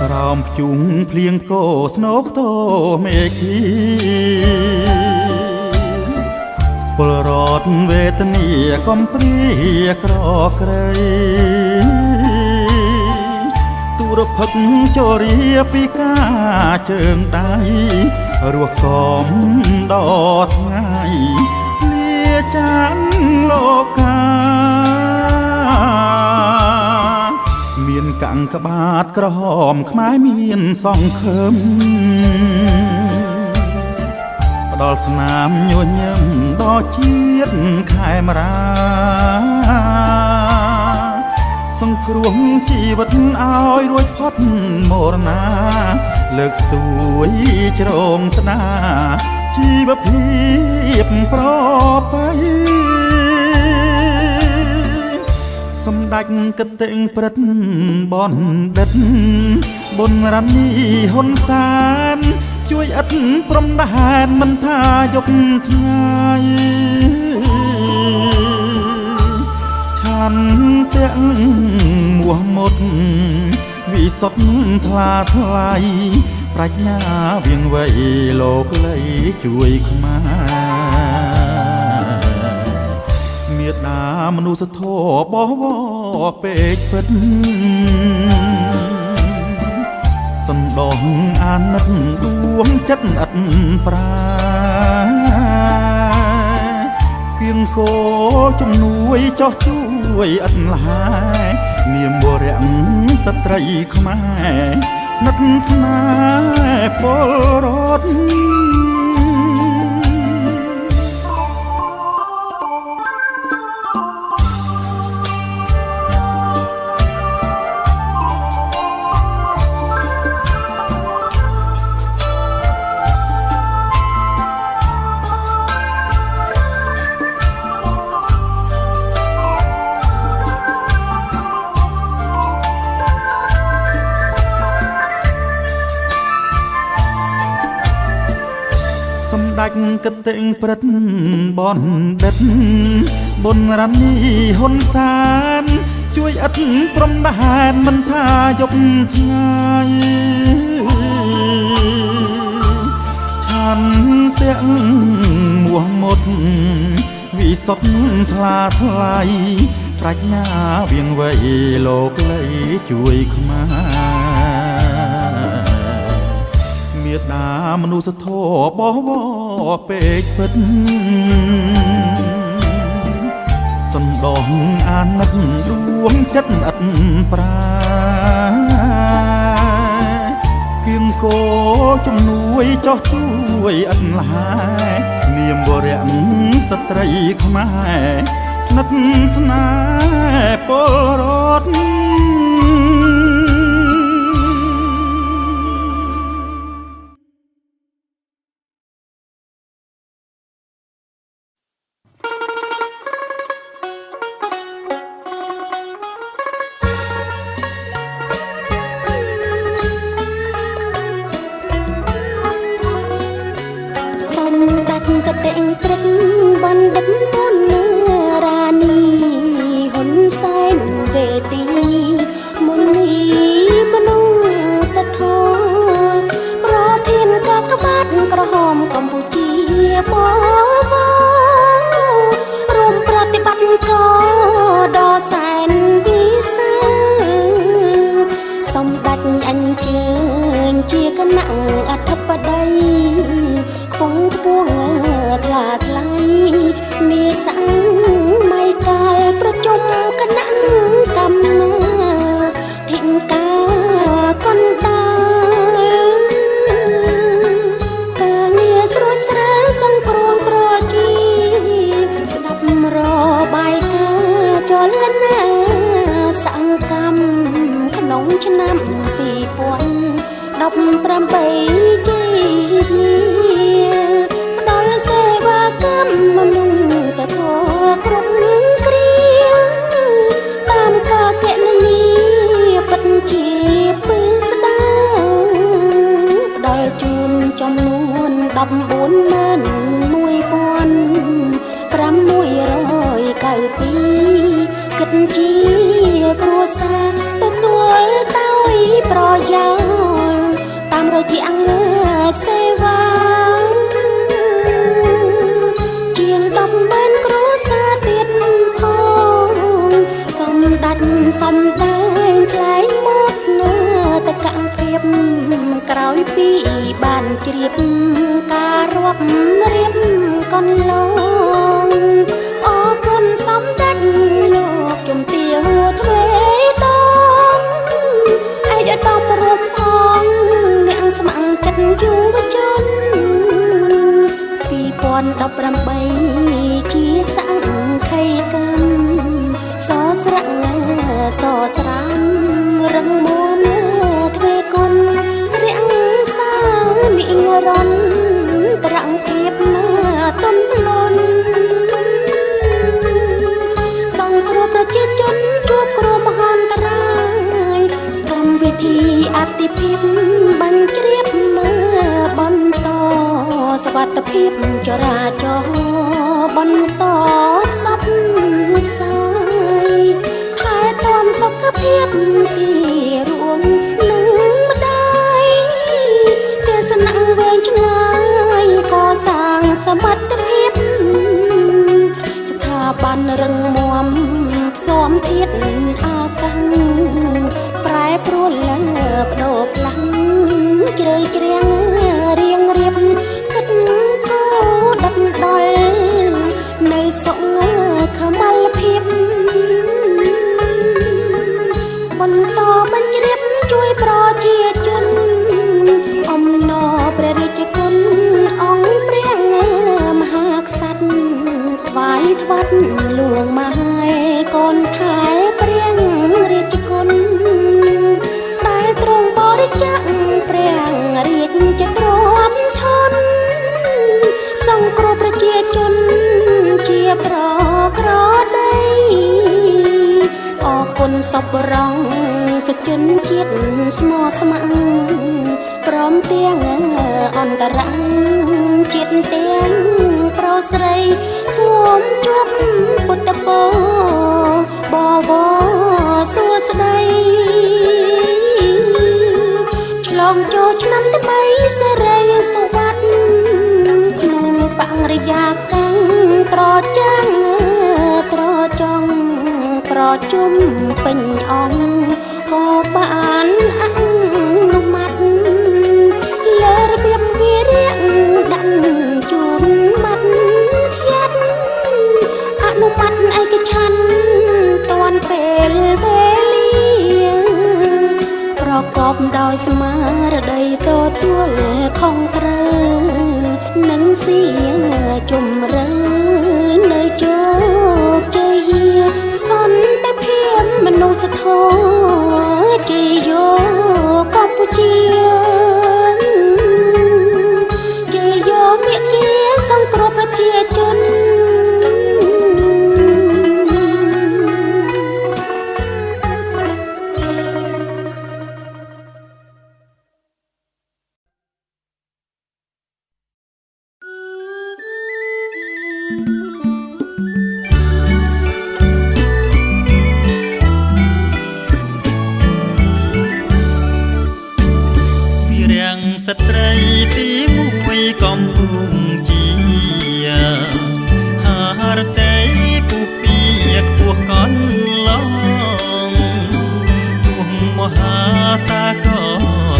ក្រោមភ្ជុងភ្លៀងកោស្នោខ្ទមេឃីពលរដ្ឋវេទនាកំព្រាក្រក្រៃទូរភឹកចរិយាពីការជើងដៃរស់កំដល់ថ្ងៃលាចាងលោកាមានកាំងក្បាតក្រហមខ្មែរមានសង្ឃឹមផ្ដល់ស្នាមញញឹមដល់ជាតិខេមរាសង្គ្រោះជីវិតឲ្យរួចផុតមរណាលើកស្ទួយជ្រងស្ដាជីវភាពប្រពៃសម្ដេចគតិព្រឹទ្ធបណ្ឌិតប៊ុនរ៉ានីហ៊ុនសែនជួយឥតព្រំដែនមិនថាយប់ថ្ងៃឆន្ទៈមោះមុតវិសុទ្ធថ្លាថ្លៃប្រាជ្ញាវៀងវៃលោកលៃជួយខ្មែរមេដាមនុស្សធម៌បវរពេកពិតសណ្ដោងអាណិតដួងចិត្តឥតប្រាគៀងគោជំនួយចោះជួយឥតលហានាមវរៈស្ត្រីខ្មែរស្និទ្ធស្នាលពលរដ្ឋសម្ដេចគតិព្រឹទ្ធបណ្ឌិតប៊ុនរ៉ានីហ៊ុនសែនជួយឥតព្រំដែនមិនថាយប់ថ្ងៃឆន្ទៈមោះមុតវិសុទ្ធថ្លាថ្លៃប្រាជ្ញាវៀងវៃលោកលៃជួយខ្មែរមេដាមនុស្សធម៌បវរពេកពិតសណ្ដោងអាណិតដួងចិត្តឥតប្រាគៀងគោជំនួយចោះជួយឥតលហានាមវរៈស្ត្រីខ្មែរស្និទ្ធស្នាលពលរដ្ឋ គតិព្រឹទ្ធបណ្ឌិតប៊ុនរ៉ានីហ៊ុនសែនវេទីមុនីមនុស្សធម៌ប្រធានកាកបាទក្រហមកម្ពុជាបវររួមប្រតិបត្តិការដ៏សែនវិសាលសម្ដេចអញ្ជើញជាគណៈអធិបតីខ្ពង់ខ្ពស់ថ្លាថ្លៃនាសម័យកាលប្រជុំគណៈកម្មាធិការកណ្ដាលការងារស្រួចស្រាលសង្គ្រោះប្រជាស្ដាប់របាយការណ៍ចលនាសកម្មក្នុងឆ្នាំ2018ជាផ្ដល់សេវាកម្មមនុស្សធ 141,692 គិតជាគ្រួសារទទួលដោយប្រយោលតាមរយៈសេវាជាង100000គ្រួសារទៀតផង សម្ដេចសំដែងថ្លែងមកនៅតកភាព ក្រោយពីបានជ្រាបការរាប់រៀបកន្លង អរគុណសម្ដេចលោកជំទាវទ្វេដង ឯកឧត្តមរួមផងអ្នកស្ម័គ្រចិត្តយុវជន 2018 ជាសង្ខីកម្មសស្រាំងសស្រាំរឹងមាំទ្វេគុណ រាំងសានិរន្តរភាពទុនប្លន់ សង្គ្រោះប្រជាជនជួបគ្រោះមហន្តរាយ កម្មវិធីអតិភិបបញ្ជ្រាបមើបន្តសវត្ថភាពចរាចរ បន្តផ្សព្វផ្សាយថែទាំសុខភាពទីរួមនឹងម្ដាយ ទេសនៈវែងឆ្ងាយកសាងសមត្ថភាពស្ថាប័នរឹងមាំ ផ្សំធាតុអាកាសប្រែប្រួលបដូរផ្លាំង ជ្រៅជ្រាំងរៀងរៀប គិតគោដិតដល់នៅសុខខមលភាព បន្តបញ្ជ្រាបជួយប្រជាជន អំណរព្រះរាជគុណអង្គព្រះមហាក្សត្រ ថ្វាយថ្វាត់លួងម៉ែកូនថែព្រះរាជគុណ ដែលទ្រង់បរិច្ចាគព្រះរាជទ្រព្យធន សង្គ្រោះប្រជាជនជាប្រក្រតី អរគុណសពរងសុជនជាតិស្មោះស្ម័គ្រ ព្រមទាំងអន្តរជាតិទាំងប្រុសស្រី សូមជួបពុទ្ធពរបវរសួស្តី ឆ្លងចូលឆ្នាំថ្មីសេរីសុវត្ថិ ក្នុងបរិយាកាំងត្រចាំងត្រចង់ ប្រជុំពេញអង្គក៏បានអនុម័តលើរបៀបវិរៈដាក់ជូនមត្តធាត អនុម័តឯកច្ឆន្ទតាន់ពេលវេលា ប្រកបដោយស្មារតីទទួលខុសត្រូវ និងសៀជំរឿនៅជោគជ័យ សន្តិភាពមនុស្សធម៌ ជ័យយោកម្ពុជា ជ័យយោមាគ៌ាសង្គ្រោះប្រជាជន។ ស្ត្រីទីមួយកំពុងជាហារតីពុះពីខ្ពស់កន្លង ទោះមហាសាគរ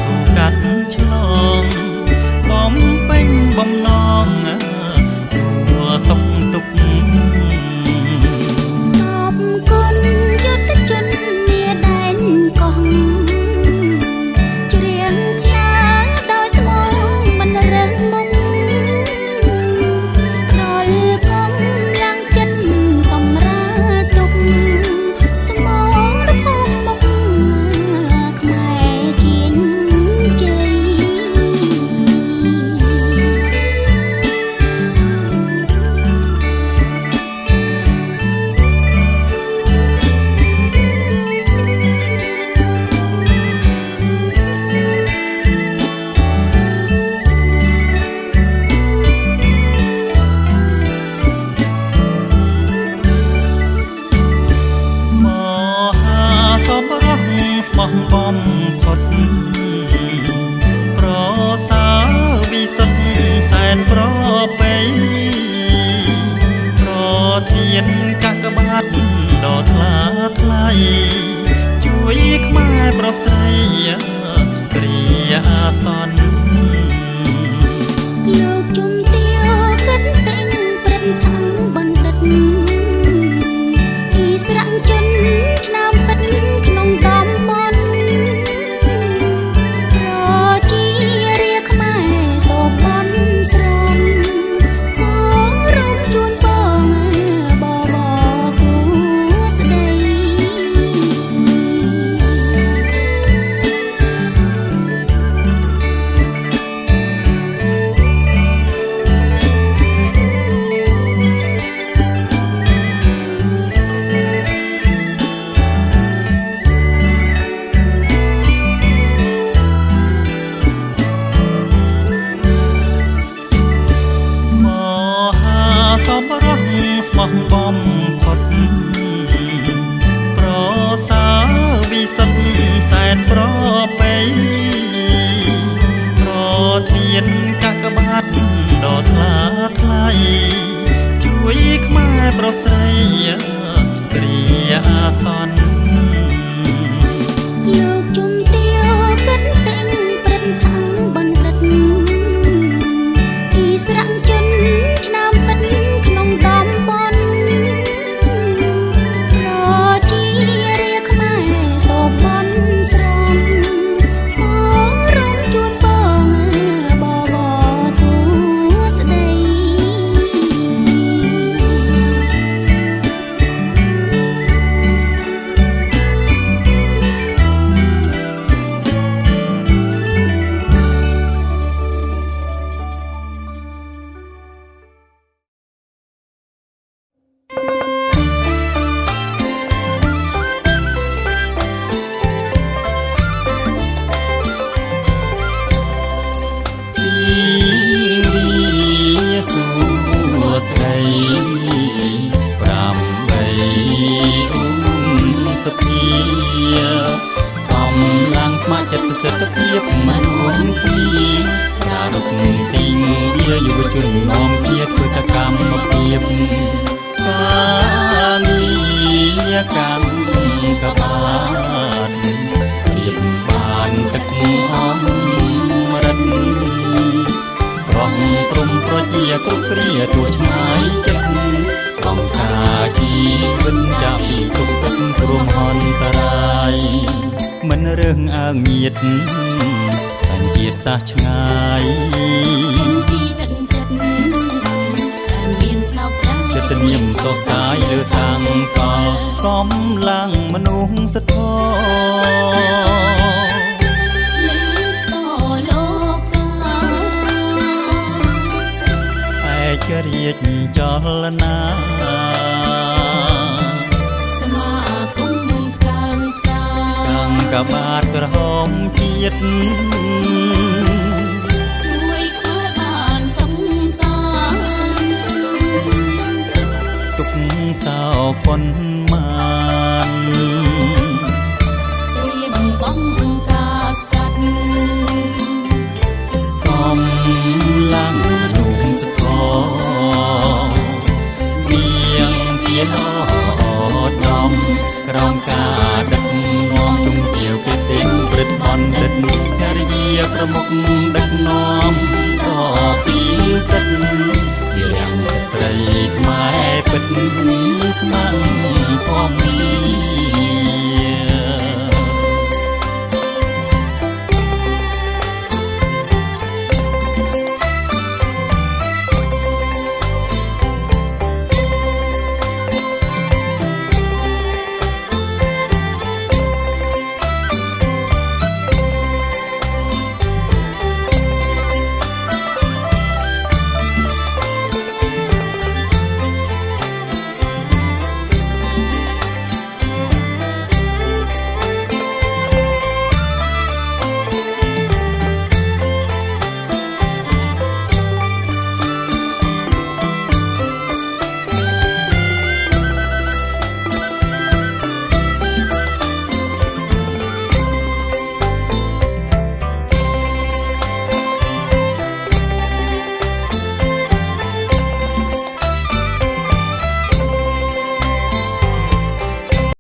ស៊ូកាត់ឆ្លង បំពេញបំណងសួរសុខទុក្ខ។ នប្រពៃប្រធានកាកបាទដ៏ថ្លាថ្លៃជួយខ្មែរប្រុសស្រីគ្រាអាសន្ន លោកជំទាវគិតតែងព្រឹត្តខាងបណ្ឌិតអ៊ីស្រាក់ជនឆ្នាំពិតក្នុងតំបន់ប្រជារាខ្មែរសូមបន់ស្រន់គោរំជូនពងបបសួស្តី មហាសម្រស់ស្មោះបំផុតប្រសើរវិសុទ្ធសែនប្រពៃប្រធានកាកបាទដ៏ថ្លាថ្លៃជួយខ្មែរប្រុសស្រីគ្រាអាសន្ន លោកជំទាវគិតតែងព្រឹត្តខាងបណ្ឌិតអ៊ីស្រាក់ជនឆ្នាំពិតក្នុងតំបន់ប្រជារាខ្មែរសូមបន់ស្រន់គោរំជូនពងបបសួស្តី ទីវាសួស្តីប្រាំបីអ៊ុំសភាកម្លាំងស្ម័គ្រចិត្តប្រសិទ្ធភាពមិនរួមគ្នាប្រារព្ធទីងវាយុវជននាំគ្នាធ្វើសកម្មភាពការងារកម្មកបាទប្រៀបបានទឹកអមរិត ប្រងព្រំប្រជាគ្រប់គ្រាទោះឆ្ងាយចិត្តអង្គការជីវិនចាំគ្រប់ទឹកព្រមហន្តរាយមិនរើសអើងញាតសញ្ជាតិសាសឆ្ងាយ ចេញពីទឹកចិត្តដែលមានសោកស្ដាយ ចិត្តនាមសរសើរលើសង្កលកម្លាំងមនុស្សធម៌ លើតលោកកា ឯករាជ្យចលនា សមាគមកាងកា កាំងកបាតក្រហមជាតិ ជួយខ្មែរបានសុខសាន្ត ទុកសោកប៉ុន្មាន ត្រៀមបងការស្កាត់ កម្លាំងមនុស្សធម៌មៀងទៀនអត់ដំក្រោមការដឹកនាំជំទាវគេទេងព្រឹទ្ធបណ្ឌិតភរិយាប្រមុខ